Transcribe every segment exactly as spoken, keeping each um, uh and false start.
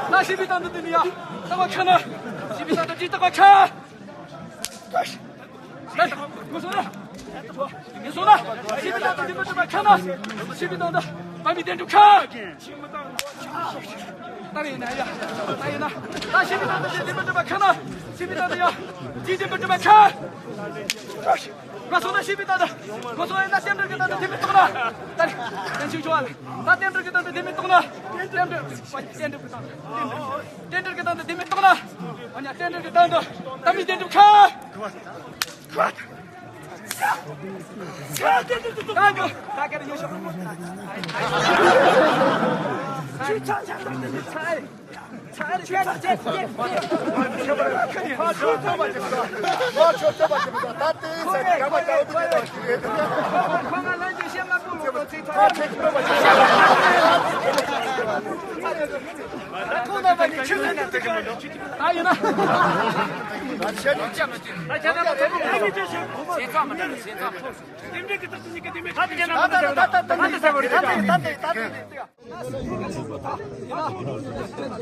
ད་ཤི་བའི་སྟེང་དུ་འདི་ནི་ཡ། ད་བ་ཁ་ན། ཤི་བའི་སྟེང་དུ་ཅི་ད་བ་ཁ། ད་ངས་སོང་ན། ངས་སོང་ན། ཤི་བའི་སྟེང་དུ་འདི་མི་སྒྲུབ་པ་ཁ་ན། ཤི་བའི་སྟེང་དུ་པ་མི་བསྟན་སྒྲུབ་ཁ། ད་ཡིན་ན་ཡ། ད་ཡིན་ན། ད་ཤི་བའི་སྟེང་དུ་འདི་མི་སྒྲུབ་པ་ཁ་ན། ཤི་བའི་སྟེང་དུ་ཡ། ཅི་འདི་མི་སྒྲུབ་པ་ཁ། ང་སོང་ན་ཤི་བའི་སྟེང་དུ། ང་སོང་ན་རྟེན་འབྲེལ་གྱི་སྟེང་དུ་འདི་མི་རྟོགས་ན། ད་རྟེན་ཆུང་ཆུང་བ་ལ། ད་རྟེན་འབྲེལ་གྱི་སྟེང་དུ་འདི་མི་རྟོགས་ན། རྟེན་འབྲེལ། རྟེན་འབྲེལ་གྱི་སྟེང་དུ། རྟེན་འབྲེལ་གྱི་སྟེང་དུ་འདི་མི་རྟོགས་ན། ཨ་ནི་རྟེན་འབྲེལ་གྱི་སྟེང་དུ། ད་མི་རྟེན་འབྲེལ་ཁ། ཁ། ཁ་རྟེན་འབྲེལ་གྱི་སྟེང་དུ། ད་ག་རེ་ཡོད་ཤོག་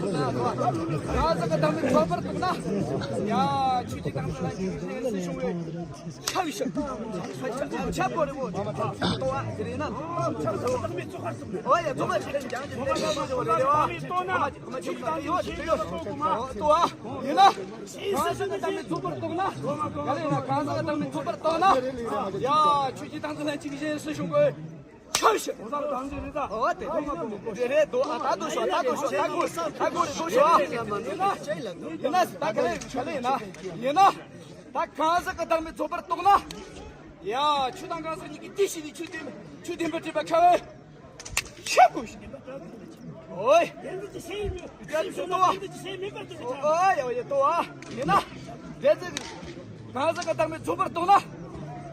གང་ཟག་གི་བདག་མེད་ཚོགས་པར་གཏོགས་ན། ཡ། ཆོས་ཀྱི་སྟེང་དུ་ལྷན་ཅིག་གི་ཞིང་སུ་བྱུང་བའི་ཁྱབ་ཤིང་། ཁྱབ་པོ་རི་བོ་ཏོ་ཨ་ཟེར་ན། ཨོ་ཡ། ཚོགས་པ་ཞིག་ལ་ཀྱང་ཀྱང་ལས་ཀྱང་ཀྱང་ལས་ཀྱང་ལས་ཀྱང་ཡོད་ཏོ་ཨ། ཡིན་ན། གང་ཟག་གི་བདག་མེད་ཚོགས་པར་གཏོགས་ན། ག་ལས་ན། གང་ཟག་གི་བདག་མེད་ཚོགས་པར་གཏོགས་ན། ཡ། ཆོས་ཀྱི་སྟེང་དུ་ལྷན་ཅིག་གི་ཞིང་སུ་བྱུང་བའི་ཁྱབ་ཤིང་། ཨོ་དེ་རེད་དོ། ཨ་ད་དོ་ཤོ། ད་དོ་ཤོ། ད་གོ་ད་གོ་རེ་དོ་ཤོ། ཡིན་ན་ཡིན་ན་ད་ག་ལེ་ག་ལེ་ཡིན་ན། ཡིན་ན་ད་གང་ཟག་གི་བདག་མེད་ཚོགས་པར་གཏོགས་ན། ཡ། ཆོས་དང་གང་ཟག་གཉིས་ཀྱི་དེ་ཤི་ནི་ཆོས་བདེན། ཆོས་བདེན་པར་གྲུབ་པ་ཁ་བའི་ཁྱབ་དགོས་ཤིང་། ཨོའི། ཨོའི་ཨོའི་ཏོ་ཨ། ཡིན་ན། དེ་ཚེ་གང་ཟག་གི་བདག་མེད་ཚོགས་པར་གཏོགས་ན།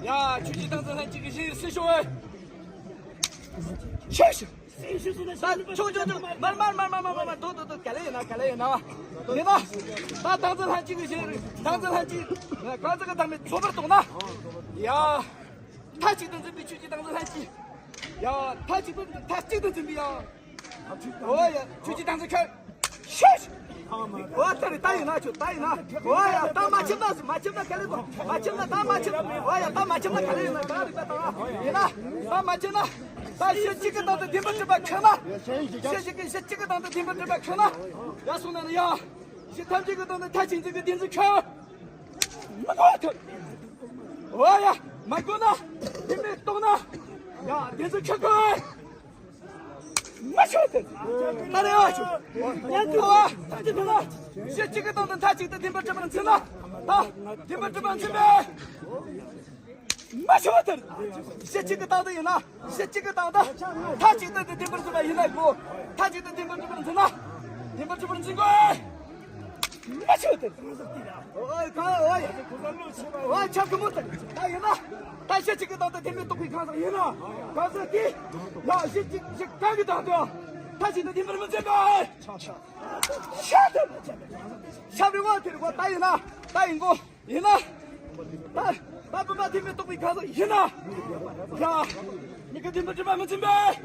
ཡ། ཆོས་ཀྱི་སྟེང་དུ་ལྷན་ཅིག་གི་ཞིང་སུ་བྱུང་བའི་ཁྱབ་ཤིང་། ད་ཆོག་ཆོག་ཆོག་མར་མར་མར་མར་མར་མར་མར་དོ་དོ་དོ། ག་ལེ་ཡིན་ན། ག་ལེ་ཡིན་ན། ཡིན་ན། ད་སྟེང་དུ་ལྷན་ཅིག་གི་ཞིང་། སྟེང་དུ་ལྷན་ཅིག་གང་ཟག་གི་བདག་མེད་ཚོགས་པར་གཏོགས་ན། ཡ། མཐའ་གཅིག་ཏུ་འཛིན་པའི་ཆོས་ཀྱི་སྟེང་དུ་ལྷན་ཅིག། ཡ། མཐའ་གཅིག་ཏུ་མཐའ་གཅིག་ཏུ་འཛིན་པའི་ཡ། ཨོ་ཡ། ཆོས་ཀྱི་སྟེང་དུ་ཁྱབ་ཤིང་། ཨོ་ད་རེ་ད་ཡིན་ན་ཆོག་ད་ཡིན་ན། ཨོ་ཡ། ད་མ་ཁྱབ་ན་མ་ཁྱབ་ན་ག་ལེ་དང་། མ་ཁྱབ་ན་ད་མ་ཁྱབ་ན། ཨོ་ཡ། ད་མ་ཁྱབ་ན་ག་ལེ་ཡིན་ན། ད་རེ་ད་ད་ཡིན་ན། ད་མ་ཁྱབ་ན། ད་ཤེས་བྱེད་ཀྱི་སྟེང་དུ་བདེན་པར་གྲུབ་པ་ཁྱབ་ན། ཤེས་བྱེད་ཀྱི་ཤེས་བྱེད་ཀྱི་སྟེང་དུ་བདེན་པར་གྲུབ་པ་ཁྱབ་ན། ཡ་སོང་ན་ནི་ཡ། ཤེས་ཐམས་ཅད་ཀྱི་སྟེང་དུ་མཐའ་གཅིག་འཛིན་པའི་བདེན་འཛིན་ཁྱབ། མི་དགོས་ཐལ། ཨོ་ཡ། མ་དགོས་ན། དེ་མེད་རྟོགས་ན། ཡ། བདེན་འཛིན་ཁྱབ་དགོས། མ་ཆོག་ཐལ། ད་རེ་བ་ཆོག་ཡ། ཨོ། ད་དེ་མེད་ན། ཤེས་བྱེད་ཀྱི་སྟེང་དུ་མཐའ་གཅིག་ཏུ་བདེན་པར་གྲུབ་པར་འཛིན་ན། ད་བདེན་པར་གྲུབ་པར་འཛིན་པས། མ་ཆོག་ཐལ། ཤེས་བྱེད་ཀྱི་སྟེང་དུ་ཡིན་ན། ཤེས་བྱེད་ཀྱི་སྟེང་དུ་མཐའ་གཅིག་ཏུ་བདེན་པར་འཛིན་པ་ཡིན་ན་གོ། མཐའ་གཅིག་ཏུ་བདེན་པར་གྲུབ་པར་འཛིན་ན། བདེན་པར་གྲུབ་པར་འཛིན་དགོས། མ་ཆོག་ཐལ། ཨོ་ཡ། གང་། ཨོ་ཡ། ཨོ་ཡ། ཆགས་ཀྱི་མོ་ཐལ། ད་ཡིན་ན། ད་ཤེས་བྱེད་ཀྱི་སྟེང་དུ་དེ་མེད་རྟོགས་པའི་གང་ཟག་ཡིན་ན། གང་ཟག་དེ། ཡ། ཤེས་བྱེད་ཀྱི་གང་གི་སྟེང་དུ་མཐའ་གཅིག་ཏུ་བདེན་པར་མི་འཛིན་པ། ཤ་ཐལ། ཤ་བའི་ངོ་དེ་རིག་པ་ད་ཡིན་ན། ད་ཡིན་གོ། ཡིན་ན། ད་ད་བུམ་པ་དེ་མེད་རྟོགས་པའི་གང་ཟག་ཡིན་ན། ཡ། མི་དགེ་བདེན་པར་གྲུབ་པ་མི་འཛིན་པས།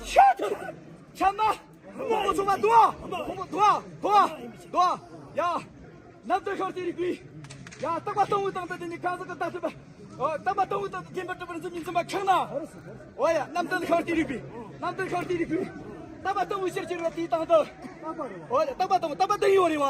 ཤ་ཐལ། ཁྱབ་ན། ཕུང་པོ་ཚང་མ་དུ་བ། ཕུང་པོ་དུ་བ། དུ་བ། དུ་བ། ཡ། རྣམ་ལྡན་ཤར་ཏེ་རིག་པའི། ཡ། རྟག་པ་སྟོང་པའི་སྟེང་དུ་དེ་ནི་གང་ཟག་གི་བདག་མེད་པ། ཨོ། རྟག་པ་སྟོང་པའི་སྟེང་དུ་བདེན་པར་གྲུབ་པར་འཛིན་པའི་འཛིན་པ་ཁེགས་ན། ཨོ་ཡ། རྣམ་ལྡན་ཤར་ཏེ་རིག་པའི། རྣམ་ལྡན་ཤར་ཏེ་རིག་པའི། རྟག་པ་སྟོང་པའི་ཕྱིར་གྱུར་པ་དེའི་སྟེང་དུ། ཨོ་ཡ། རྟག་པ་སྟོང་། རྟག་པ་བདེན་ཡོད་རེད་བ།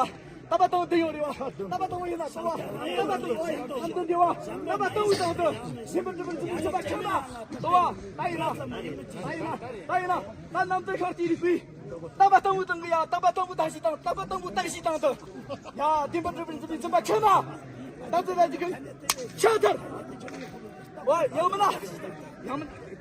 རྟག་པ་སྟོང་བདེན་ཡོད་རེད་བ། རྟག་པ་སྟོང་ཡིན་ན་ལྟ་བ། རྟག་པ་སྟོང་། ཨོ་ཡ། རྣམ་ལྡན་བདེ་བ། རྟག་པ་སྟོང་པའི་སྟེང་དུ་བདེན་པར་གྲུབ་པར་འཛིན་པའི་འཛིན་པ་ཁེགས་ན། ལྟ་བ། ད་ཡིན་ན། ད་ཡིན་ན། ད་ཡིན་ན། ད་རྣམ་ལྡན་ཤར་ཏེ་རིག་པའི། རྟག་པ་སྟོང་པའི་སྟེང་གི། ཡ། རྟག་པ་སྟོང་པའི་རྟགས་གཞིའི་སྟེང་། རྟག་པ་སྟོང་པའི་རྟགས་གཞིའི་སྟེང་དུ། ཡ། བདེན་པར་གྲུབ་པར་འཛིན་པའི་འཛིན་པ་ཁེགས་ན། ད་ཚེ་ད་ཅིག་ཁྱབ་ཐལ། ཨོ་ཡ། ཡང་མིན་ན། ཡང་མིན།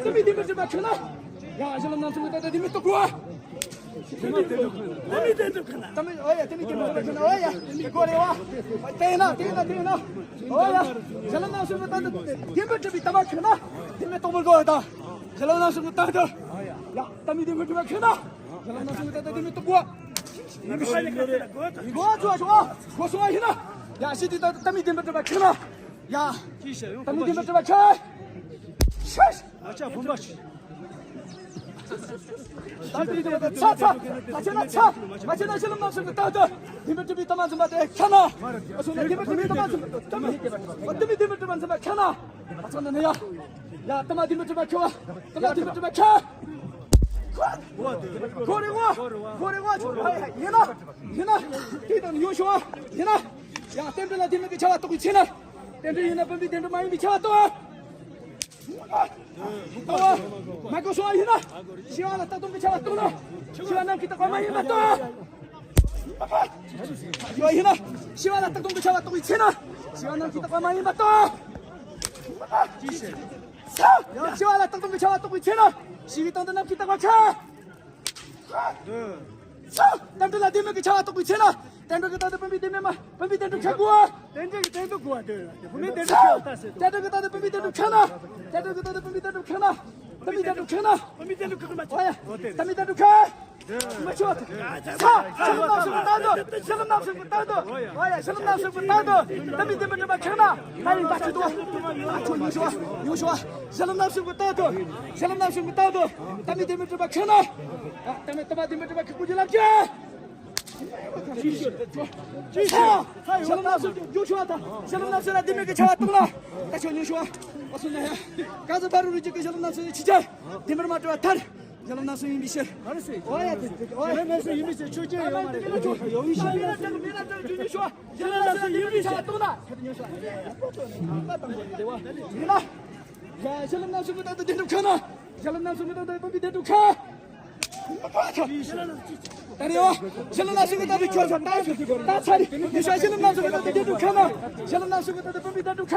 ཡ་ཏི་མི་དེ་མི་དྲི་བ་ཁྱོད་ན། ཡ་ཞི་ལམ་རྣམ་གསུམ་གྱི་ད་ད་དེ་མི་སྟོབས་གོ། ཏི་མི་དེ་མི་དྲི་བ་ཁྱོད་ན། ཨོ་ཡ་ཏི་མི་དེ་མི་དྲི་བ་ཁྱོད་ན། ཨོ་ཡ་ཏི་མི་གོ་རེ་བ། དེ་ན་དེ་ན་དེ་ན། ཨོ་ཡ་ཞི་ལམ་རྣམ་གསུམ་གྱི་ད་ད་དེ་མི་དྲི་བའི་ཏི་མ་ཁྱོད་ན། དེ་མི་སྟོབས་མི་གོ་ད། ཞི་ལམ་རྣམ་གསུམ་གྱི་ད་ད། ཡ་ཏི་མི་དེ་མི་དྲི་བ་ཁྱོད་ན། ཞི་ལམ་རྣམ་གསུམ་གྱི་ད་ད་དེ་མི་སྟོབས་གོ། གོ་ཚོ་ཤོ་གོ་སོང་ཡིན་ན། ཡ་ཤི་དེ་ད་ཏི་མི་དེ་མི་དྲི་བ་ཁྱོད་ན། ཡ། ཏི་མི་དེ་མི་དྲི་བ་ཁྱོད། ཤ་ཤ། ཨ་ཅག་བུམ་པ་ཞིག་ད་དེ་དེ་ཚ་ཚ། མ་ཆེ་ན་ཚ། མ་ཆེ་ན་ཞི་ལམ་རྣམ་གསུམ་གྱི་ད་ད། དེ་མི་དྲི་བའི་ཏི་མ་འཛིན་པ་དེ་ཁྱོད་ན། ཨ་སོ་ན་དེ་མི་དྲི་བའི་ཏི་མ་འཛིན་པ་ཏི་མི་དེ་མི་དྲི་བ་འཛིན་པ་ཁྱོད་ན། ཨ་ཚང་ན་ནི་ཡ། ཡ་ཏི་མ་དེ་མི་དྲི་བ་ཁྱོད། ཏི་མ་དེ་མི་དྲི་བ་ཁྱོད། གོ་རེ་གོ། གོ་རེ་གོ། ཡིན་ན། ཡིན་ན། དེ་དང་ཡོ་ཤོ་ཡིན་ན། ཡ་རྟེན་འབྲེལ་ལ་དེ་མི་གི་བྱ་བ་རྟོགས་པའི་ཚེ་ན། རྟེན་འབྲེལ་ཡིན་ན་བུམ་པའི་རྟེན་འབྲེལ་མ་ཡིན་པའི་བྱ་བ་རྟོགས། རྟོགས། མ་གོ་སོང་ཡིན་ན། ཤི་བ་ལ་རྟག་སྟོང་གི་བྱ་བ་རྟོགས་ན། ཤི་བ་རྣམས་ཀྱི་རྟག་པ་མ་ཡིན་པ་རྟོགས། ཡོད་ཡིན་ན། ཤི་བ་ལ་རྟག་སྟོང་གི་བྱ་བ་རྟོགས་པའི་ཚེ་ན། ཤི་བ་རྣམས་ཀྱི་རྟག་པ་མ་ཡིན་པ་རྟོགས། ཤི་བ་ལ་རྟག་སྟོང་གི་བྱ་བ་རྟོགས་པའི་ཚེ་ན། ཤི་བའི་སྟེང་དུ་རྣམས་ཀྱི་རྟག་པ་ཁྱབ། རྟེན་འབྲེལ་ལ་དེ་མི་གི་བྱ་བ་རྟོགས་པའི་ཚེ་ན། རྟེན་འབྲེལ་གྱི་སྟེང་དུ་བུམ་པའི་རྟེན་འབྲེལ་མ། བུམ་པའི་རྟེན་འབྲེལ་ཁྱབ་དགོས། རྟེན་འབྲེལ་གྱི་སྟེང་དུ་དགོས་པ་དེ། བུམ་པའི་རྟེན་འབྲེལ་ཁྱབ་པ་ལྟ་ཟེར། རྟེན་འབྲེལ་གྱི་སྟེང་དུ་བུམ་པའི་རྟེན་འབྲེལ་ཁྱབ་ན། རྟེན་འབྲེལ་གྱི་སྟེང་དུ་བུམ་པའི་རྟེན་འབྲེལ་ཁྱབ་ན། བུམ་པའི་རྟེན་འབྲེལ་ཁྱབ་ན། བུམ་པའི་རྟེན་འབྲེལ་ཁྱབ་མ་ཆོག་ཨོ་ཡ། བུམ་པའི་རྟེན་འབྲེལ་ཁྱབ། མ་ཆོག་ཨ་ཞི་ལམ་རྣམ་གསུམ་གྱི་སྟེང་དུ། ཞི་ལམ་རྣམ་གསུམ་གྱི་སྟེང་དུ། ཨོ་ཡ་ཞི་ལམ་རྣམ་གསུམ་གྱི་སྟེང་དུ། བུམ་པའི་རྟེན་འབྲེལ་ཁྱབ་ན། ད་ཡིན་ད་ཆུ་དོ། ཨ་ཆོ་ཉུང་ཤོ་ཉུང་ཤོ། ཞི་ལམ་རྣམ་གསུམ་གྱི་སྟེང་དུ། ཞི་ལམ་རྣམ་གསུམ་གྱི་སྟེང་དུ། ཏི་མི་དེ་མི་དྲི་བ་ཁྱོད་ན། ཏི་མི་ཏི་མ་དེ་མི་དྲི་བ་ཁྱོད་ཀྱི་ལམ་ཁྱེད། ཞི་ལམ་རྣམ་གསུམ་ཉུང་ཤོ་དང་། ཞི་ལམ་རྣམ་གསུམ་ལ་དེ་མི་གི་བྱ་བ་གཏོང་ན། ད་ཆོ་ཉུང་ཤོ། ཨ་སོ་ན་ཡ། ག་ཟི་བ་རུ་རུ་ཅིག་གི་ཞི་ལམ་རྣམ་གསུམ་ཡི་ཕྱི་རྒྱལ། དེ་མིར་མ་དྲི་བ་ཐར། ཞི་ལམ་རྣམ་གསུམ་ཡིན་པའི་ཕྱིར། ཨོ་ཡ་དེ་དེ་ཨོ་ཡ། ཞི་ལམ་རྣམ་གསུམ་ཡིན་པའི་ཕྱིར་ཆོས་ཅན་ཡོད་མ་རེད། ཡོད་ཡོད་ཤི་ལམ་རྣམ་གསུམ་ཡིན་པའི་ཕྱིར་གཏོང་ན། ཡིན་ན། ཡ་ཞི་ལམ་རྣམ་གསུམ་གྱི་སྟེང་དུ་བདེན་གྲུབ་ཁ་ན། ཞི་ལམ་རྣམ་གསུམ་གྱི་སྟེང་དུ་བུམ་པའི་བདེན་གྲུབ་ཁ། ད་རེ་བ། ཞི་ལམ་རྣམ་གསུམ་གྱི་སྟེང་དུ་ཁྱོད་ཚོ་ད་ད་ཚ་རེ། ཡེ་ཤུ་ཞི་ལམ་རྣམ་གསུམ་གྱི་སྟེང་དུ་བདེན་གྲུབ་ཁ་ན། ཞི་ལམ་རྣམ་གསུམ་གྱི་སྟེང་དུ་བུམ་པའི་བདེན་གྲུབ་ཁ།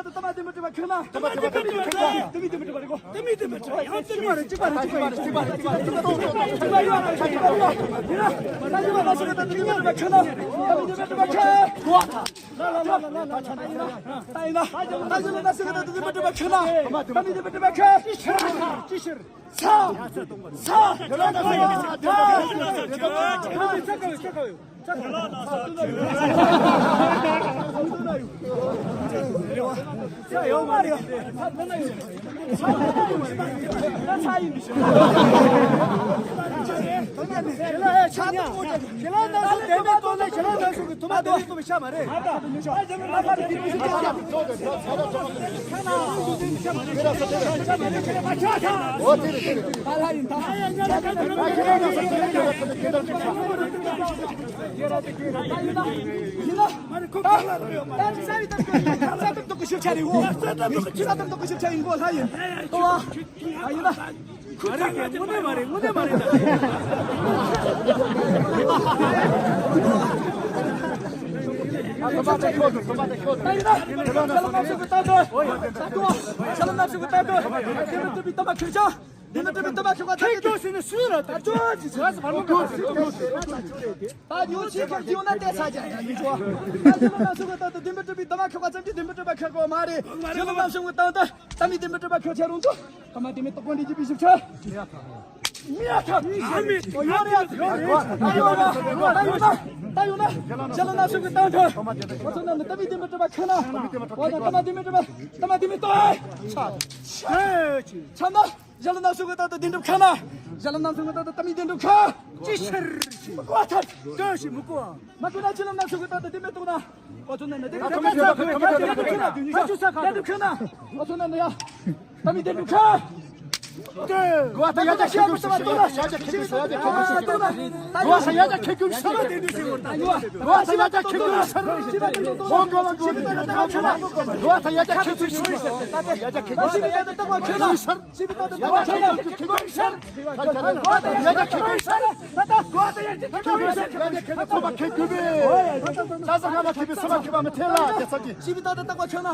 ད་ལྟ་ལྟ་མ་བདུན་པ་གྲུབ་པ་ཁྱོད་ན། ལྟ་མ་བདུན་པ་གྲུབ་པ་ཁྱོད་ན། ལྟ་མ་བདུན་པ་གྲུབ་པ་རེད་གོ། ལྟ་མ་བདུན་པ་གྲུབ་པ་ཡང་ལྟ་མ་གཅིག་པ་རེད། གཅིག་པ་རེད། གཅིག་པ་རེད། གཅིག་པ་རེད། གཅིག་པ་རེད། ད་ལྟ་ལྟ་མ་གྲུབ་པ་ད་ལྟ་བདུན་པ་གྲུབ་པ་ཁྱོད་ན། ལྟ་མ་བདུན་པ་གྲུབ་པ་ཁྱོད། ད་ཡིན་ན། ད་ཡིན་ན། ད་ལྟ་ལྟ་མ་གྲུབ་པ་ད་ལྟ་བདུན་པ་གྲུབ་པ་ཁྱོད་ན། ལྟ་མ་བདུན་པ་གྲུབ་པ་ཁྱོད། ཅི་ཕྱིར། ཅི་ཕྱིར། ས། ས། ད་ཉོ་ཆེ་ཁག་ཅིག་ཡོང་ན་དེ་ཚ་ཅང་ཡང་ཡིན་ཆོག་ད་ཉོ་ཆེ་ཁག་ཅིག་ཡོང་ན་དེ་ཚ་ཅང་ཡང་ཡིན་ཆོག་ད་ཉོ་ན་སུ་གི་ད་ད་དུམ་བུ་གྲུབ་པའི་དུ་མ་ཁག་པ་ཙམ་གྱིས་དུམ་བུ་གྲུབ་པ་ཁག་པ་མ་རེད། ཞི་ལུ་ནམ་སུ་གི་ད་ད་ད་མི་དུམ་བུ་གྲུབ་པ་ཁག་ཆ་རུང་ཚོ་ད་མ་དེ་མི་ཏོག་པོ་འདི་ཅི་པི་ཞིབ་ཆ་མི་ཡ་ཐབས་ཨོ་ཡོད་རེད། ད་ཡོད་ན་ད་ཡོད་ན་ད་ཡོད་ན་ཞི་ལུ་ནམ་སུ་གི་ད་ད་ཨོ་ཚོ་ན་ད་མི་དུམ་བུ་གྲུབ་པ་ཁག་ན་ཨོ་ད་ད་མ་དུམ་བུ་གྲུབ་པ་ད་མ་དེ་མི་ཏོག་ཆ་ཆ་ན། ཞི་ལུ་ནམ་སུ་གི་ད་ད་དེ་འགྲུབ་ཁ་ན། ཞི་ལུ་ནམ་སུ་གི་ད་ད་ད་མི་དེ་འགྲུབ་ཁ། ཅི་ཕྱིར། མི་གོ་ཐར། ལྟོས་ཤིག་མི་གོ་མ་གོ་ན་ཞི་ལུ་ནམ་སུ་གི་ད་ད་དེ་མི་ཏོག་ན། ཨོ་ཚོ་ན་ན་དེ་ག་ད་ད་ད་ད་ད་ད་ད་ད་ད་འགྲུབ་ཁ་ན། ཨོ་ཚོ་ན་ན་ཡ། ད་མི་དེ་འགྲུབ་ཁ། གོ་ཐ་ཡ་ཅག་ཁེ་ཀུ་ཤི་ཡ་ཅག་ཁེ་ཀུ་ཤི་ཡ་ཅག་ཁེ་ཀུ་ཤི། གོ་ཐ་ཡ་ཅག་ཁེ་ཀུ་ཤི། གོ་ཐ་ཡ་ཅག་ཁེ་ཀུ་ཤི། གོ་ཐ་ཡ་ཅག་ཁེ་ཀུ་ཤི། ཡ་ཅག་ཁེ་ཀུ་ཤི།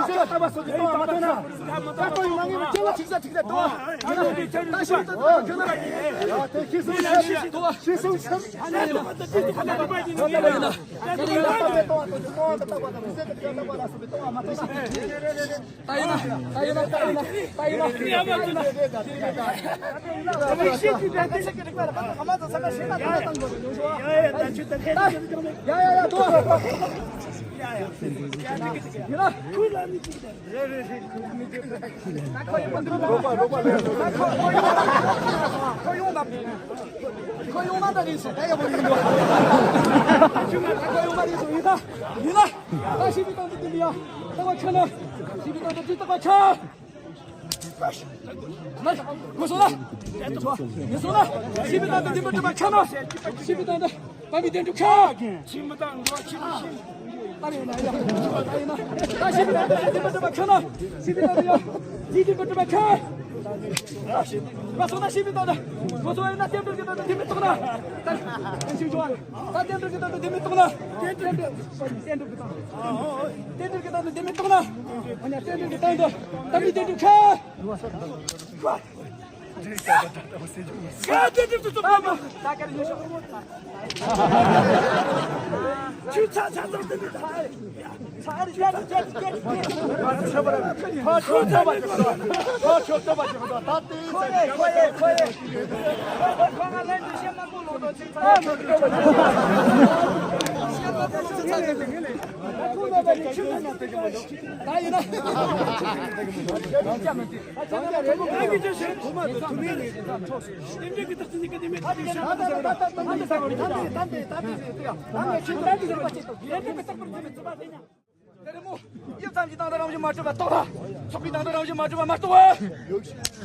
དེ་རེད་མོ། ཡབ་ཙམ་གྱི་དང་དུ་རང་བཞིན་མ་གྲུབ་པ་རྟོགས་ལ། ཚོགས་པའི་དང་དུ་རང་བཞིན་མ་གྲུབ་པ་མ་རྟོགས་པ།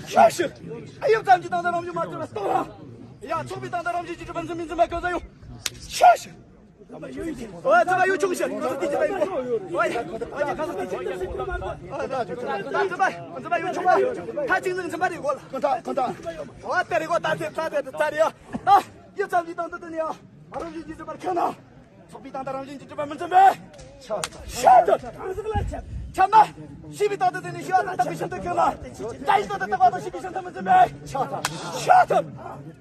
ཤ་ཤི། ཡབ་ཙམ་གྱི་དང་དུ་རང་བཞིན་མ་གྲུབ་པ་རྟོགས་ལ། ཡ་ཚོགས་པའི་དང་དུ་རང་བཞིན་གྱིས་གྲུབ་པ་འཛིན་མི་འཛིན་པ་གོ་ས་ཡོང་། ཤ་ཤི། ཨོ་འཛིན་པ་ཡོད་ཆུང་ཤི། ག་ས་དེ་འཛིན་པ་ཡོད། ཨོ་ཡ་ཨོ་ཡ་ག་ས་དེ་འཛིན་པ། འཛིན་པ་འཛིན་པ་ཡོད་ཆུང་པ། ད་གཅིག་འཛིན་འཛིན་པ་རེད་གོ་ལ། ཁོ་ཐག་ཁོ་ཐག་ཨོ་དེ་རེད་གོ། ད་དེ་ད་དེ་ད་རེད་ཡ། ད་ཡབ་ཙམ་གྱི་དང་དུ་དེ་ནི་ཡ། རང་བཞིན་གྱིས་གྲུབ་པར་ཁྱབ་ན། ཚོགས་པའི་དང་དུ་རང་བཞིན་གྱིས་གྲུབ་པ་མི་འཛིན་པས། ཤ་ཤ་དུ། ཁྱབ་ན། ཤེས་པའི་དང་དུ་དེ་ནི་ཤེས་པ་དང་རྟོགས་པའི་ཁྱིམ་དུ་ཁྱབ་ན། ལྟ་བའི་དང་དུ་རྟོགས་པ་དང་ཤེས་པའི་ཁྱིམ་དུ་མི་འཛིན་པས། ཤ་དུ།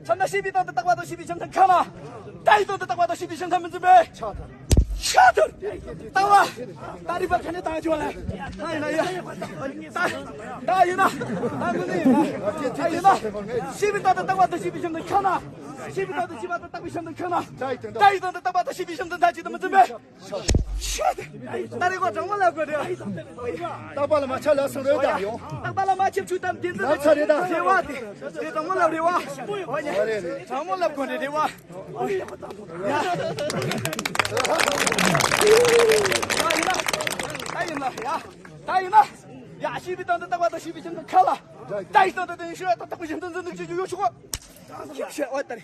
ཁྱབ་ན་ཤེས་པའི་དང་དུ་རྟོགས་པ་དང་ཤེས་པའི་ཁྱིམ་དུ་ཁྱབ་ན། ལྟ་བའི་དང་དུ་རྟོགས་པ་དང་ཤེས་པའི་ཁྱིམ་དུ་མི་འཛིན་པས། ཤ་དུ། ལྟ་བ། ད་རིག་པ་ག་ནས་བཏང་ཆོག་ལ། ད་ཡིན་ན་ཡ། ད་ཡིན་ན། ད་ངོ་ནས་ཡིན་ན། ད་ཡིན་ན། ཤེས་པའི་དང་དུ་རྟོགས་པ་དང་ཤེས་པའི་ཁྱིམ་དུ་ཁྱབ་ན། ཤེས་པའི་དང་དུ་ཤེས་པ་དང་རྟོགས་པའི་ཁྱིམ་དུ་ཁྱབ་ན། ལྟ་བའི་དང་དུ་རྟོགས་པ་དང་ཤེས་པའི་ཁྱིམ་དུ་མཐའ་གཅིག་ཏུ་མི་འཛིན་པས། ཤ་དུ། ད་རིག་པ་དྲང་མོ་ལབ་དགོས་རེད། རྟག་པ་ལ་མ་ཆགས་ལ་སོང་རེད་ད་ཡོང་། རྟག་པ་ལ་མ་ཆགས་ཆུ་དམ་བདེན་འཛིན་ལབ་ཚར་རེད་ད། རེད་བ་དེ། དེ་དྲང་མོ་ལབ་རེད་བ། ཨོ་ཡ། རེད་རེད། དྲང་མོ་ལབ་དགོས་རེད་རེད་བ། ཨོ་ཡ། ད་ཡིན་ན། ད་ཡིན་ན་ཡ། ད་ཡིན་ན། ཡ་ཤེས་པའི་དང་དུ་རྟོགས་པ་དང་ཤེས་པའི་ཁྱིམ་དུ་ཁྱབ་ལ། ལྟ་བའི་དང་དུ་དེ་ནི་ཤེས་པ་དང་རྟོགས་པའི་ཁྱིམ་དུ་འཛིན་ནུག་ཅེས་ཡོད་ཆོག་གོ། ཤེས་ཤེས་ཨོ་ད་རེད།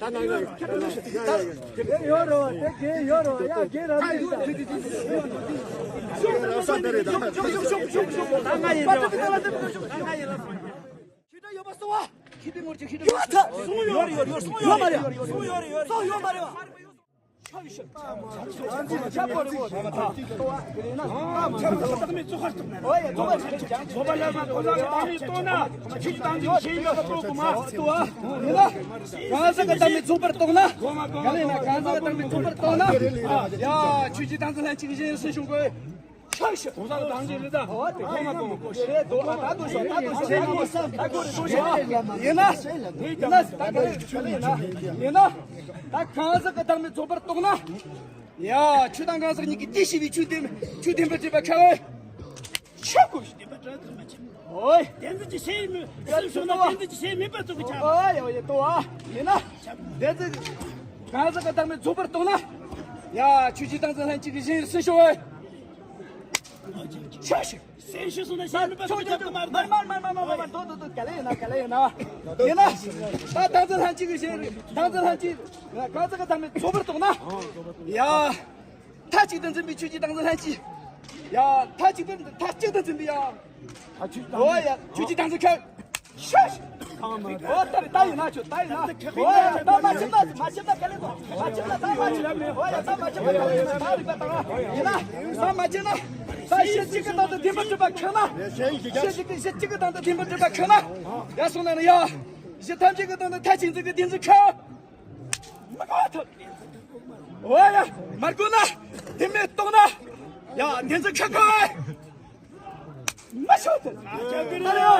ད་ན་ཡོད་རོ། དེ་གེ་ཡོད་རོ། ཡ་གེ་ར་མི་ད། ད་ང་ཡིན་རོ། ད་ང་ཡིན་རོ། ཁྱེད་ཡོད་པ་སོ་བ། ཁྱེད་ངོར་ཅིག་ཁྱེད་ཡོད་ཐ། སོང་ཡོད་ཡོད་ཡོད། སོང་ཡོད་མ་རེད། སོང་ཡོད་རེད་ཡོད། སོང་ཡོད་མ་རེད་བ། གང་ཟག་གི་བདག་མེད་ཚོགས་པར་གཏོགས་ན། གང་ཟག་གི་བདག་མེད་ཚོགས་པར་གཏོགས་ན། ཡ། ཆོས་ཀྱི་དང་ཚན་ལ་གཅིག་གཞན་སུ་བྱུང་དགོས། ཆག་ཤི། གོང་ས་ལ་དང་ཞིག་རེད་ད། ཨོ་དེ་ཁོ་མ་གཏོང་མི་དགོས་ཤི། རེད་དོ། ད་དུ་ཤོག་ད་དུ་ཤོག་ད་དུ་ཤོག་ད་དུ་ཤོག་ཡིན་ན། ཡིན་ན། ད་ག་ལེ་ཡིན་ན། ཡིན་ན། ད་གང་ཟག་གི་བདག་མེད་རྫོགས་པར་རྟོགས་ན། ཡ། ཆོས་དང་གང་ཟག་གཉིས་ཀྱི་དེ་ཤེས་པའི་ཆོས་དེ་ཆོས་བདེན་པར་གྲུབ་པ་ཁ་བས། ཆོས་ཀུན་བདེན་པར་གྲུབ་པ་ཁ་བས། ཨོའི། བདེན་འཛིན་གྱི་ཤེས་མེད་སེམས་ཤོར་ན་བདེན་འཛིན་གྱི་ཤེས་མེད་པ་ཙོག་གི་ཆགས། ཨོའི་ཨོའི་ཏོ་ཨ། ཡིན་ན། བདེན་འཛིན་གང་ཟག་གི་བདག་མེད་རྫོགས་པར་རྟོགས་ན། ཡ། ཆོས་ཀྱི་སྟངས་འཛིན་ལྷན་སྐྱེས་ཀྱི་གཞན་ཡུལ་སུ་ཤོར་བས། ཆོས་ཤིག་སེམས་ཤུགས་སོང་ན་ཤེས་མི་པ་ཆོས་ཆོས་ཆོས་མར་མར་མར་མར་མར་མར་མར་དོ་དོ་དོ་ག་ལེ་ཡིན་ན་ག་ལེ་ཡིན་ན། ཡིན་ན། ད་སྟངས་འཛིན་ལྷན་སྐྱེས་ཀྱི་ཞེན་སྟངས་འཛིན་ལྷན་སྐྱེས་གང་ཟག་གི་བདག་མེད་རྫོགས་པར་རྟོགས་ན། ཡ། མཐའ་གཅིག་ཏུ་འཛིན་པའི་ཆོས་ཀྱི་སྟངས་འཛིན་ལྷན་སྐྱེས། ཡ། མཐའ་གཅིག་ཏུ་མཐའ་གཅིག་ཏུ་འཛིན་པའི་ཡ། ཨོ་ཡ། ཆོས་ཀྱི་སྟངས་འཛིན་ཁ། ཤ་ཤ། ཨོ་ད་རེད་ད་ཡིན་ན་ཆོས་ད་ཡིན་ན། ཨོ་ཡ་ད་མ་ཆེ་ན་མ་ཆེ་ན་ག་ལེ་དང་མ་ཆེ་ན་ད་མ་ཆེ་ན། ཨོ་ཡ་ད་མ་ཆེ་ན་ག་ལེ་དང་ད་རིག་པ་དང་ཡིན་ན། ད་མ་ཆེ་ན། ད་ཤེས་གཅིག་གི་སྟེང་དུ་བདེན་པར་གྲུབ་པ་ཁེགས་ན། ཤེས་གཅིག་གི་ཤེས་གཅིག་གི་སྟེང་དུ་བདེན་པར་གྲུབ་པ་ཁེགས་ན། ཡ་སོང་ན་ནི་ཡ། གཞི་ཐམས་ཅད་ཀྱི་སྟེང་དུ་མཐའ་གཅིག་འཛིན་གྱི་བདེན་འཛིན་ཁེགས། མ་གོ་ཐུབ། ཨོ་ཡ། མར་གོ་ན། བདེན་མེད་རྟོགས་ན། ཡ་བདེན་འཛིན་ཁེགས་གོ། མ་ཤོད་དེ། ད་ལེ་ཡ།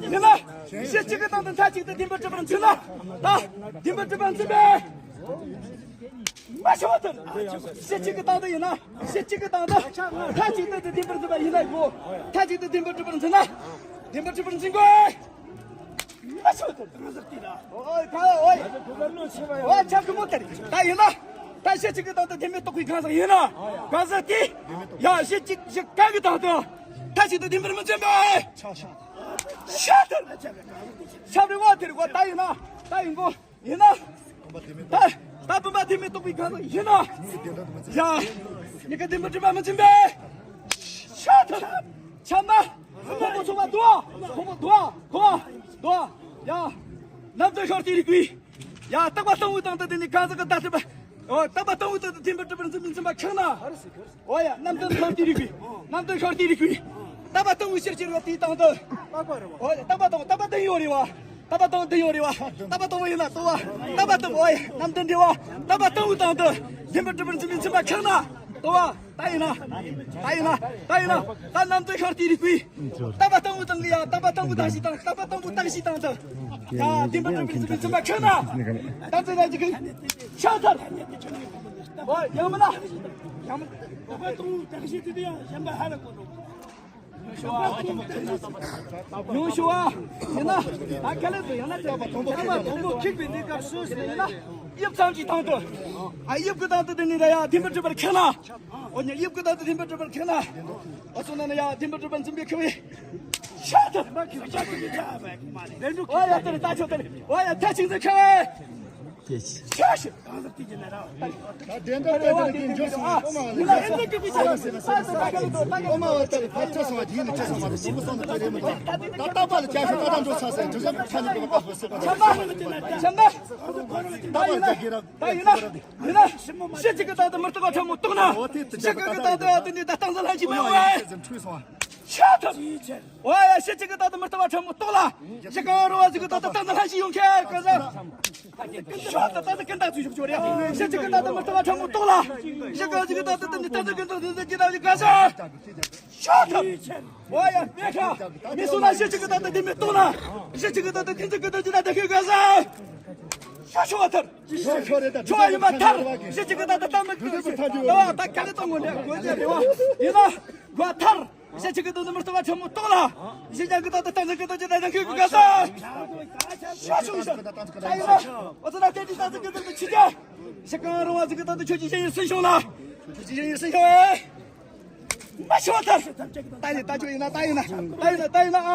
ཡིན་ན། གཞི་གཅིག་གི་སྟེང་དུ་མཐའ་གཅིག་ཏུ་བདེན་པར་གྲུབ་པར་འཛིན་ན། ད་བདེན་པར་གྲུབ་པར་འཛིན་པས། མ་ཤོད་དེ། གཞི་གཅིག་གི་སྟེང་དུ་ཡིན་ན། གཞི་གཅིག་གི་སྟེང་དུ་མཐའ་གཅིག་ཏུ་བདེན་པར་འཛིན་པ་ཡིན་ན་གོ། མཐའ་གཅིག་ཏུ་བདེན་པར་གྲུབ་པར་འཛིན་ན། བདེན་པར་གྲུབ་པར་འཛིན་དགོས། མ་ཤོད་དེ། ཨོ་ཡ། ཨོ་ཡ། ཨོ་ཡ། ཆ་ཀུ་མོ་དེ་རེད། ད་ཡིན་ན། ད་གཞི་གཅིག་གི་སྟེང་དུ་བདེན་མེད་རྟོགས་པའི་གང་ཟག་ཡིན་ན། གང་ཟག་དེ། ཡ་གཞི་གཅིག་གཞི་གང་གི་སྟེང་དུ། མཐའ་གཅིག་ཏུ་བདེན་པར་མི་འཛིན་པས། ཤ་ཐར། ཤ་བའི་ངོ་དེ་རེད་གོ། ད་ཡིན་ན། ད་ཡིན་གོ། ཡིན་ན། ད་ད་བུམ་པ་བདེན་མེད་རྟོགས་པའི་གང་ཟག་ཡིན་ན། ཡ། མྱི་ག་བདེན་པར་གྲུབ་པ་མི་འཛིན་པས། ཤ་ཐར། ཆ་མ། ཕུང་པོ་ཚོགས་པ་དུ། ཕུང་པོ་དུ། དུ། དུ། ཡ། རྣམ་ལྡན་ཤོར་དེ་རིག་པའི། ཡ། རྟག་པ་སྟོང་པའི་སྟེང་དུ་དེ་ནི་གང་ཟག་གི་བདག་གྲུབ་པ། ཨོ། རྟག་པ་སྟོང་པའི་སྟེང་དུ་བདེན་པར་གྲུབ་པར་འཛིན་པའི་འཛིན་པ་ཁེགས་ན། ཨོ་ཡ། རྣམ་ལྡན་ཤོར་དེ་རིག་པའི། རྣམ་ལྡན་ཤོར་དེ་རིག་པའི། རྟག་པ་སྟོང་པའི་ཕྱིར་གྱུར་པ་དེའི་སྟེང་དུ། ཨོ་ཡ། རྟག་པ་སྟོང་། རྟག་པ་བདེན་ཡོད་རེད་བ། རྟག་པ་སྟོང་བདེན་ཡོད་རེད་བ། རྟག་པ་སྟོང་པ་ཡིན་ན་ལྟོ་བ། རྟག་པ་སྟོང་པ། ཨོ་ཡ། རྣམ་ལྡན་འདྲེ་བ། རྟག་པ་སྟོང་པའི་སྟེང་དུ་བདེན་པར་གྲུབ་པར་འཛིན་པའི་འཛིན་པ་ཁེགས་ན། ལྟོ་བ། ད་ཡིན་ན། ད་ཡིན་ན། ད་ཡིན་ན། ད་རྣམ་ལྡན་ཤོར་དེ་རིག་པའི། རྟག་པ་སྟོང་པའི་སྟེང་གི་ཡ། རྟག་པ་སྟོང་པའི་སྟེང་ཞིག་དང་། རྟག་པ་སྟོང་པའི་སྟེང་ཞིག་དང་དུ། ཡ། བདེན་པར་གྲུབ་པར་འཛིན་པའི་འཛིན་པ་ཁེགས་ན། ད་འཛིན་ན་ཅིག་གི། ཤ་ཐར། ཨོ། ཡང་མིན་ན། ཡང་མིན། རྟག་པ་སྟོང་པའི་སྟེང་ཞིག་དེ་ཡང་གཞན་པ་ཧ་ལ་གོ་འགྲོ། ཉུང་ཤོས་ཨ། ཡིན་ན། ད་ག་ལེ་དུ་ཡང་ན་དེ་བ་དང་པོ་ཁེགས་པ་དང་པོ་ཁེགས་པའི་གནས་སྐབས་སུ་ཟེར་ཡིན་ན། དབྱིབས་ཙམ་གྱི་སྟེང་དུ། ཨ། དབྱིབས་ཀྱི་སྟེང་དུ་དེ་ནི་ད་ཡ་བདེན་པར་གྲུབ་པར་ཁེགས་ན། འོ་ཉ། དབྱིབས་ཀྱི་སྟེང་དུ་བདེན་པར་གྲུབ་པར་ཁེགས་ན། འོ་སོང་ན་ནི་ཡ་བདེན་པར་གྲུབ་པར་འཛིན་པའི་ཁེགས་པའི། ཤ་ཐུབ། འོ་ཡ་དེ་ནི་ད་ཆོག་དེ་ནི། འོ་ཡ་མཐའ་གཅིག་འཛིན་ཁེགས་པའི། ཤ་ཤ། ད་དེ་འདྲ་ལྟ་དེ་ནི་འགྱོ་སོང་། ཨོ་མ་ལ་ཡ་ཟེར་ན་ཟེར་ན་ཟེར་ན་ཟེར་ན་ཟེར་ན། ཨོ་མ་བ་ལྟ་ལ་ཕར་ཆ་སོང་བ་དེ་ཡིན་ན་ཆ་སོང་བ་རེད། སོང་པོ་སོང་ན་ད་རེད་མི་འདུག་ད་ལྟ་པ་ལ་ཅག་ཤོག་ད་ད་འགྲོ་ཚར་ཟེར་དུས་ཚོད་ཆ་ནི་དགོས་པ་ཁག་པོ་ཟེར་བ་ཆ་ན། ཆ་ན། ད་ཡིན་ན། ད་ཡིན་ན། ཡིན་ན། གཞི་གཅིག་གི་སྟེང་དུ་མི་རྟག་པ་ཕྲ་མོ་རྟོགས་ན། གཞི་གཅིག་གི་སྟེང་དུ་དེ་ནི་ད་སྟངས་འཛིན་ལྷན་སྐྱེས་མེད་པ་ཡིན། ཤ་ཐུབ། འོ་ཡ། གཞི་གཅིག་གི་སྟེང་དུ་མི་རྟག་པ་ཕྲ་མོ་རྟོགས་ལ། གཞི་གང་རུང་བ་ཟིག་གི་སྟེང་དུ་སྟངས་འཛིན་ལྷན་སྐྱེས་ཡོང་ཁྱེད་ག་ཟེར། ཤ་ད་ད་ད་ཀུན་བཏགས་ཚུལ་ཞིག་སྦྱོར་ཡ། གཞི་གཅིག་གི་སྟེང་དུ་མི་རྟག་པ་ཕྲ་མོ་རྟོགས་ལ། གཞི་གང་ཟིག་གི་སྟེང་དུ་དེ་ནི་སྟངས་འཛིན་ཀུན་བཏགས་ཚུལ་འཛིན་གྱི་ད་ཡི་ག་ཟེར། ཤ་ཐུབ། འོ་ཡ། མེད་ཁ། མི་སོང་ན་གཞི་གཅིག་གི་སྟེང་དུ་བདེན་མེད་རྟོགས་ན། གཞི་གཅིག་གི་སྟེང་དུ་དེ་ཚོ་ཀུན་བཏགས་ཀྱི་ད་ད་ཁྱོད་ག་ཟེར། ཤ་ཤོ་བ་ཐར། ཆོ་ཡིན་པ་ཐར། གཞི་གཅིག་གི་སྟེང་དུ་སྟངས་མི་ཀུན་ད་བ་ད་ག་ལེ་གཏོང་ངོ་འདྲ་དགོས་ཟེར་རེད་བ། ཡིན་ན། བ་ཐར། གཞི་གཅིག་གི་སྟེང་དུ་མི་རྟག་པ་ཕྲ་མོ་རྟོགས་ལ། གཞི་གཉིས་ཀྱི་སྟེང་དུ་སྟངས་འཛིན་ཀུན་བཏགས་ཀྱི་ད་ད་ཁྱོད་ག་ཟེར། ཤ་ཤོ་ཤ། ད་ཡིན་ན། འོ་ཙི་ན་དེ་དེ་སྟངས་འཛིན་ཀུན་བཏགས་ཀྱི་ཆི་ཅི། གཞི་གང་རུང་བ་ཟིག་གི་སྟེང་དུ་ཁྱོད་ཀྱི་གཞན་ཡུལ་སུན་ཕྱུང་ན། ཁྱོད་ཀྱི་གཞན་ཡུལ་སུན་ཕྱུང་ཨེ། མ་ཤོ་ཐར། ད་ཡིན་ད་ཆོ་ཡིན་ན་ད་ཡིན་ན་ད་ཡིན་ན་ད་ཡིན་ན་ཨ།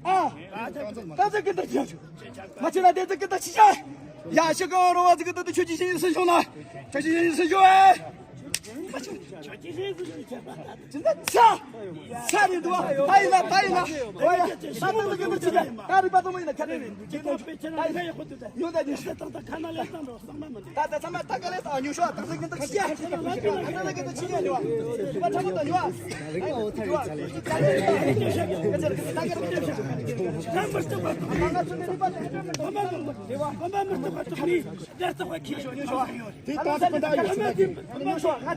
ཨ། ད་ཚེ་ཀུན་ཏུ་ཁྱོད་ཆོ། མ་ཆོ་ན་དེ་ཚེ་ཀུན་ཏུ་ཆི་ཆ། ཡ་ཤི་གང་རུང་བ་ཟིག་གི་ད་ཆོས་ཀྱི་ཞིང་ཡིན་སུན་ཕྱུང་ན། ཆོས་ཀྱི་ཞིང་ཡིན་སུན་ཕྱུང་ཨེ། མ་ཆོ། ཆོས་ཀྱི་ཞིང་ཡིན་སུན་ཕྱུང་ཨེ། ཅི་འདྲ་ཚ། ཚ་རེད་འདུག་ད་ཡིན་ན་ད་ཡིན་ན། ཨོ་ཡ། ད་ཚེ་ཀུན་ཏུ་ཆི་ཆ། ད་རིག་པ་དང་མོ་ཡིན་ན་ཁ་རེ་རེད། ཡོད་ད་ནི། ད་ད་ཚང་མ་ད་ག་ལེ་ད་ཉུ་ཤོ་ད་ཚེ་ཀུན་ཏུ་ཆི་ཆ། ད་ཚེ་ཀུན་ཏུ་ཆི་ཆ་ཉུ་བ། ད་ཚེ་ཀུན་ཏུ་ཉུ་བ། དེ་ལྟ་དུ་ཀུན་ད་ཡོད་ཤོད་ན། ཉུ་ཤོ་ང་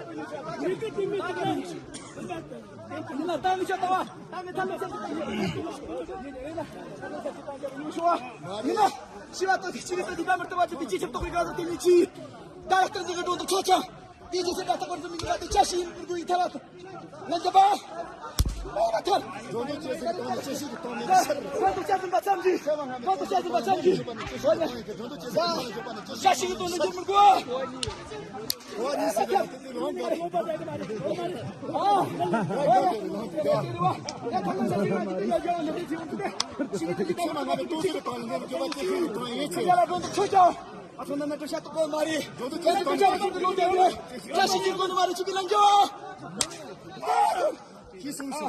ཡིན་ན་ད་ངི་ཆ་ད་བ་ད་ངི་ད་ངི་ཆ་ད་ངི་ཡིན་ན་ཤི་བ་ཏོ་ཤི་རི་ཏོ་དི་པ་མར་ཏོ་བ་ཏི་ཅི་ཆབ་ཏོ་ཁི་ག་ཏི་ཉི་ཅི་ད་ར་ཏན་ཏི་གི་འགྲོ་འདུག་ཆོ་ཆ། དེ་རྗེས་སུ་ད་ལྟ་བར་དུ་མི་འདུག་པ་དེ་ཅི་ཞིག་ཡིན་དགོས་ཡིན་ཐལ་བ། ལན་རྒྱབ་པ། ཨོ་མ་ཐལ། གོང་དུ་བཤད་ཟིན་པ་ཙམ་གྱིས། གོང་དུ་བཤད་ཟིན་པ་ཙམ་གྱིས། ཨོ་ལེ། ཅི་ཞིག་གི་དོན་ལ་འཇུག་མི་དགོས། ཨོ་ཉིས་སུ་ཡང་དེ་དེ་ལོང་གི། ཨ། ཨ། ཨ། ཨ། ཁྱེད་མ་ང་ཚོ་ཏོག་ཙམ་གྱི་དོན་ལ་འཇུག་རྒྱུ་བ་ཅི་ཞིག་གི་དོན་ཡིན་ཚེ། ཁྱེད་ལ་རོགས་འདུག་ཆོས་ཅོ། ཨ་ཚོ་ན་ན་འགྲོ་ཤ་ཏོག་གོ་མ་རེད། འགྲོ་འདུག་ཁྱེད་ལ་འགྲོ་ཤ་ཏོག་གོ་མ་རེད། ཅི་ཞིག་གི་དགོས་ནི་མ་རེད། ཅི་གི་ལན་འཇོག་ཤི་སོང་ཤི།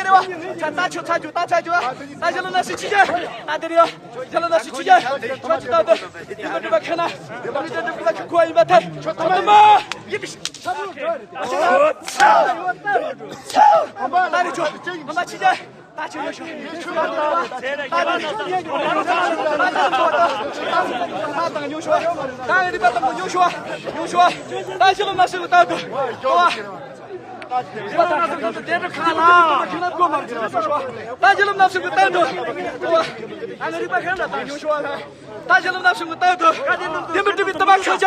དེ་རེད་བ། ད་ད་ཆོ་ཚ་ཆོ་ད་ཚ་ཆོ། ད་ཞི་ལུ་ན་སི་ཆི་ཆ། ད་དེ་རེད་བ། ཞི་ལུ་ན་སི་ཆི་ཆ། ཁྱོད་ཅི་ད་དེ། ཡིན་པ་འདྲི་བ་ཁ་ན། ཡིན་པ་འདྲི་བ་ཁ་ཁོ་ཡིན་པ་ཐལ། ཆོ་ད་མ། ཡིན་པ། ད་རེད་ཆོ། ད་མ་ཆི་ཆ། ད་ཆོ་ཡོ་ཤོ། ད་ཆོ་ཡོ་ཤོ། ད་ང་རི་པ་དང་ཡོ་ཤོ། ཡོ་ཤོ། ད་ཞི་ལུ་ན་སི་ལུ་ད་དེ། ད་ཞི་ལུ་ན་སི་ལུ་དེ་རུ་ཁ་ན། ད་ཞི་ལུ་ན་སི་ལུ་ད་དེ། ད་ང་རི་པ་ཁ་ན་ད་ཡོ་ཤོ། ད་ཞི་ལུ་ན་སི་ལུ་ད་དེ། དེ་མི་འགྲིག་པའི་ད་མ་ཁྱོད་ཅག་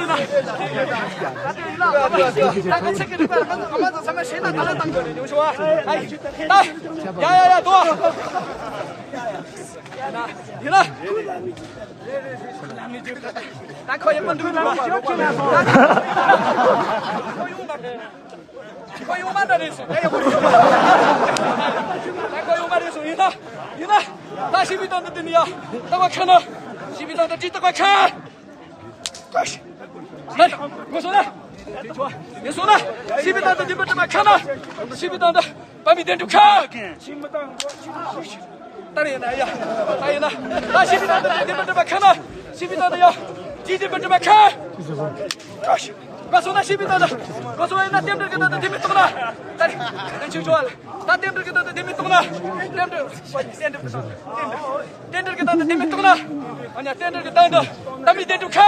ཡིན་ན། ད་ཚེ་གི་རིག་པ་ལ་ང་ཚོ་ཚང་མ་ཤེས་ན་ད་ལ་བཏང་དགོས་རེད་ཉུང་ཤོས་ཨ། ཡ་ཡ་ཡ་དོ། ཡིན་ན། ད་ཁོ་ཡག་པོ་འདུག་འདུག་ཨ། ཁོ་ཡོང་མ་ད་རེད་སོང་། ད་ཡག་པོ་རེད། ད་ཁོ་ཡོང་མ་རེད་སོང་། ཡིན་ན། ཡིན་ན། ད་ཞི་བའི་སྟངས་འདི་འདི་ནི་ཡ། ད་བ་ཁ་ན། ཞི་བའི་སྟངས་འདི་ཅི་ད་བ་ཁ། ཧེ། ངོ་སོང་ན། ཡིན་སོང་ན། ཞི་བའི་སྟངས་འདི་འདི་མ་ད་བ་ཁ་ན། ཞི་བའི་སྟངས་འདི། པ་མི་བདེན་གྲུབ་ཁ། ད་རེད་ན་ཡ། ད་ཡིན་ན། ད་ཤི་བི་ད་ད་དེ་མི་འགྲུབ་པ་ཁ་ན། ཤི་བི་ད་ད་ཡ། ཇི་དེ་མི་འགྲུབ་པ་ཁ། ང་སོང་ན་ཤི་བི་ད་ད། ང་སོང་ཡིན་ན་རྟེན་འབྲེལ་གི་ད་ད་དེ་མི་གཏོང་ན། ད་རེད། ད་ཆུ་ཆུ་བ་ལ། ད་རྟེན་འབྲེལ་གི་ད་ད་དེ་མི་གཏོང་ན། རྟེན་འབྲེལ། རྟེན་འབྲེལ་གི་ད་ད་དེ་མི་གཏོང་ན། ཨ་ནི་རྟེན་འབྲེལ་གི་ད་ད། ད་མི་བདེན་གྲུབ་ཁ།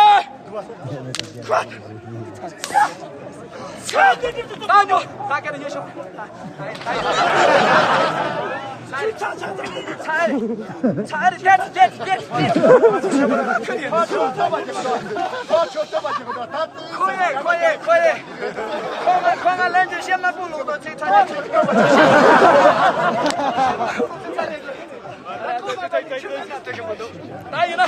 ད་ཡིན་ན།